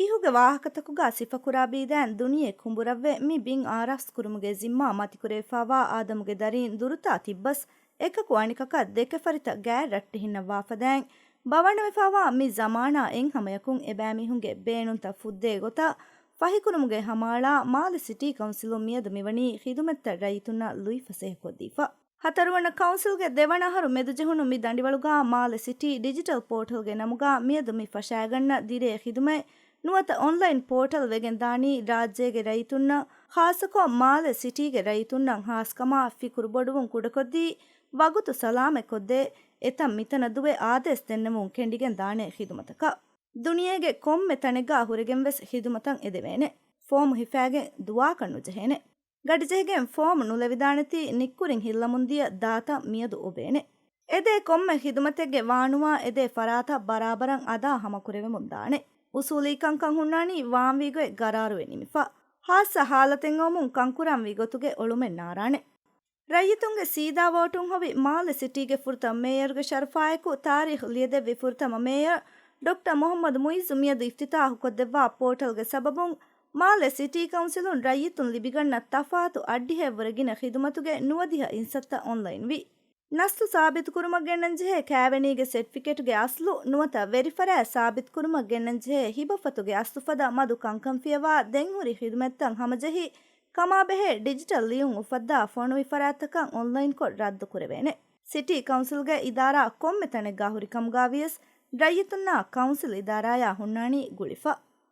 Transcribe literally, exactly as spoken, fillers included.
އިހުގެ ވާހަކަތަކުގަ ސިފަކުރާ ބީދައިން ދުނިޔެ ކުނބުރަށްވެ، މި ބިން އާރާސްކުރުމުގެ ޒިންމާ މަތިކުރެވިފާވާ އާދަމުގެ ދަރީން ދުރުތާ ތިއްބަސް، އެކަކު އަނެކަކަށް ދެކެފަރިތަ ގާތް ރައްޓެހިންނަށް ވާފަދައިން ބަވަނަވެފާވާ މި ޒަމާނާ އެއްހަމަޔަކުން އެބައިމީހުންގެ ބޭނުންތައް ފުއްދޭ ގޮތަށް ފަހިކުރުމުގެ ހަމައަޅާ މާލެ ސިޓީ ކައުންސިލުން މިއަދު މިވަނީ ޚިދުމަތްތައް ރައްޔިތުންނަށް ލުއިފަސޭހަކޮށްދީފަ. ހަތަރުވަނަ ކައުންސިލްގެ ދެވަނަ އަހަރު މެދުޖެހުނު މި ދަނޑިވަޅުގަ މާލެ ސިޓީ ޑިޖިޓަލް ޕޯޓަލްގެ ނަމުގަ މިއަދު މި ފަށާގަންނަ ދިރޭ ޚިދުމަތް ނުވަތަ އޮންލައިން ޕޯޓަލް ވެގެން ދާނީ ރާއްޖޭގެ ރައްޔިތުންނަށް، ޚާއްޞަކޮށް މާލެ ސިޓީގެ ރައްޔިތުންނަށް ހާސްކަމާ ފިކުރު ބޮޑުވުން ކުޑަކޮށްދީ، ވަގުތު ސަލާމަތްކޮށްދޭ، އެތަން މިތަނަށް ދުވެ އާދޭސް ދެންނެވުން ކެނޑިގެން ދާނެ ޚިދުމަތަކަށް. ދުނިޔޭގެ ކޮންމެ ތަނެއްގަ ހުރެގެން ވެސް ޚިދުމަތަށް އެދެވޭނެ. ފޯމު ހިފާގެން ދުވާކަށް ނުޖެހޭނެ. ގަޑިޖެހިގެން ފޯމު ނުލެވިދާނެތީ ނިއްކުރިން ހިއްލަމުންދިޔަ ދާތައް މިއަދު އޮވޭނެ. އެދޭ ކޮންމެ ޚިދުމަތެއްގެ ވާނުވާ އެދޭ ފަރާތަށް ބަރާބަރަށް އަދާ ހަމަކުރެވެމުން ދާނެ. އުސޫލީ ކަންކަން ހުންނާނީ ވާންވީގޮތް ގަރާރުވެ ނިމިފަ. ހާއްސަ ހާލަތެއް އޮމުން ކަންކުރާންވީ ގޮތުގެ އޮޅުމެއް ނާރާނެ. ރައްޔިތުންގެ ސީދާ ވޯޓުން ހޮވި މާލެ ސިޓީގެ ފުރަތަމަ މޭޔަރުގެ ޝަރަފާއެކު ތާރީޚް ލިޔެދެއްވި ފުރަތަމަ މޭޔަރ ޑޮކްޓަރ މުޙައްމަދު މުއިއްޒު މިއަދު އިފްތިތާޙުކޮށްދެއްވާ ޕޯޓަލްގެ ސަބަބުން މާލެ ސިޓީ ކައުންސިލުން ރައްޔިތުން ލިބިގަންނަ ތަފާތު އައްޑިހައެއްވުރެ ގިނަ ޚިދުމަތުގެ ނުވަދިހަ އިންސައްތަ އޮންލައިންވި. ނަސްލު ސާބިތުކުރުމަށް ގެންނަންޖެހޭ ކައިވެނީގެ ސެޓްފިކެޓްގެ އަސްލު ނުވަތަ ވެރިފަރާތް ސާބިތުކުރުމަށް ގެންނަންޖެހޭ ހިބަފަތުގެ އަސްލުފަދަ މަދު ކަންކަން ފިޔަވާ ދެންހުރި ޚިދުމަތްތައް ހަމަޖެހި ކަމާބެހޭ ޑިޖިޓަލް ލިޔުން އުފައްދާ ފޮނުވި ފަރާތްތަކަށް އޮންލައިންކޮށް ރައްދުކުރެވޭނެ. ސިޓީ ކައުންސިލްގެ އިދާރާ ކޮންމެ ތަނެއްގަ ހުރިކަމުގަ ވިޔަސް ރައްޔިތުންނާ ކައުންސިލް އިދާރާޔާ ހުންނާނީ ގުޅިފަ.